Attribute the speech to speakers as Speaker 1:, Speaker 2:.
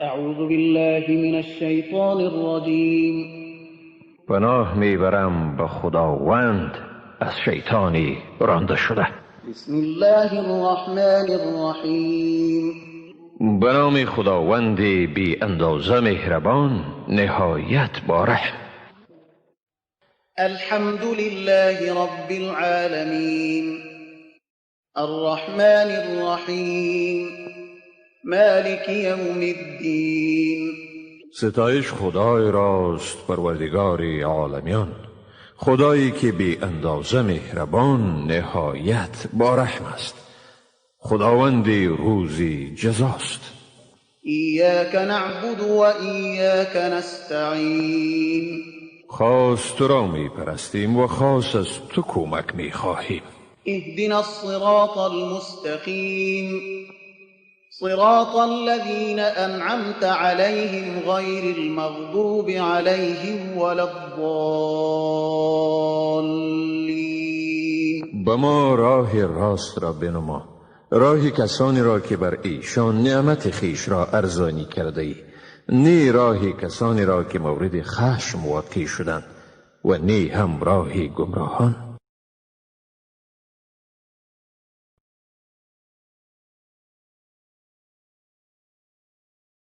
Speaker 1: اعوذ بالله من الشیطان الرجیم.
Speaker 2: پناه میبرم به خداوند از شیطانی رانده شده.
Speaker 1: بسم الله الرحمن الرحیم.
Speaker 2: به نام خداوند بی اندازه مهربان، نهایت با رحم.
Speaker 1: الحمد لله رب العالمین، الرحمن الرحیم، مالک یوم الدین.
Speaker 2: ستایش خدای راست، پروردگار عالمیان، خدایی که بی اندازه مهربان، نهایت با رحم است، خداوند روزی جزاست.
Speaker 1: ایاک نعبد و ایاک نستعین.
Speaker 2: خاص تو را می پرستیم و خاص از تو کمک می خواهیم.
Speaker 1: اهدنا الصراط المستقیم، صراط الذين أنعمت عليهم غير المغضوب عليهم ولا الضالين.
Speaker 2: به ما راه راست را بنما، راه کسانی را که بر ایشان نعمت خویش را ارزانی کرده ای، نه راه کسانی را که مورد خشم واقع شدند و نه هم راه گمراهان.